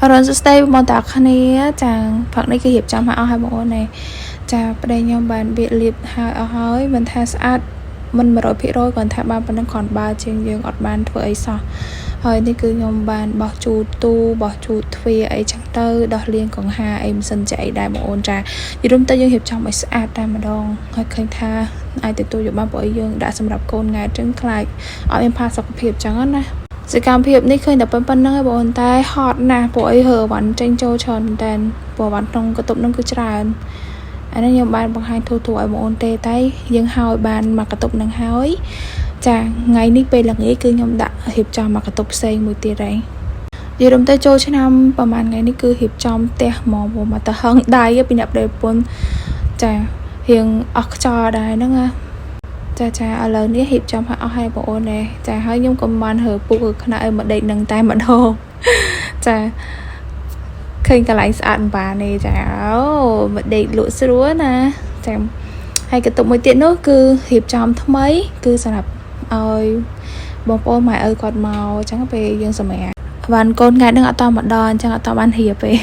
អរុនសួស្តីបងប្អូនទាំងអស់គ្នាចាផឹកនេះគឺរៀបចំឲ្យអស់ហើយបងប្អូននេះចាប្តីខ្ញុំបានវាលាបហើយអស់ហើយមិនថាស្អាតមិន100%គ្រាន់ថាបានប៉ុណ្ណឹងគ្រាន់បើជាងយើងអត់បានធ្វើអីសោះហើយនេះគឺខ្ញុំបានបោះជូតទូបោះជូតទ្វារអីចឹងទៅដោះលាងកង្ហាអីម៉ាស៊ីនចែកអីដែរបងអូនចានិយាយរួមទៅយើងរៀបចំឲ្យស្អាតតែម្ដងហើយឃើញថាអាចទទួលយកបានព្រោះអីយើងដាក់សម្រាប់កូនង៉ែតចឹងខ្លាចអត់មានផាសុកភាពចឹងណាសកម្មភាពនេះឃើញតែប៉ុណ្្នឹងឯងបងអូនតែហត់ណាស់ព្រោះអីហើវ៉ាន់ចេញចូលច្រើនមែនតើព្រោះវ៉ាន់ក្នុងកន្ទប់ហ្នឹងគឺច្រើនអានេះខ្ញុំបានបង្ហាញទូទូឲ្យបងអូនទេតែយើងហើយបានមកកន្ទប់នឹងហើយចាថ្ងៃនេះពេលល្ងាចគឺខ្ញុំដាក់រៀបចំមកកន្ទប់ផ្សេងមួយទៀតហើយនិយាយរំទៅចូលឆ្នាំប្រហែលថ្ងៃនេះគឺរៀបចំផ្ទះហ្មងព្រោះមកទៅហឹងដៃពីអ្នកប្តីប្រពន្ធចារៀងអស់ខ្យល់ដែរហ្នឹងណាចាចាឥឡូវនេះរៀបចំឲ្យអស់ហើយបងអូនដែរចាហើយខ្ញុំក៏មិនបានរើពុកឬខ្នាក់ឲ្យមកដេកនឹងតែម្ដងចាឃើញកន្លែងស្អាតបានទេចាអូមកដេកលក់ស្រួលណាចាហើយកន្ទប់មួយទៀតនោះគឺរៀបចំថ្មី គឺសម្រាប់ឲ្យបងប្អូនម៉ែឪគាត់មកអញ្ចឹងពេលយើងសម្រាប់បានកូនថ្ងៃនឹងអត់តមកដល់អញ្ចឹងអត់តបានរៀបទេ។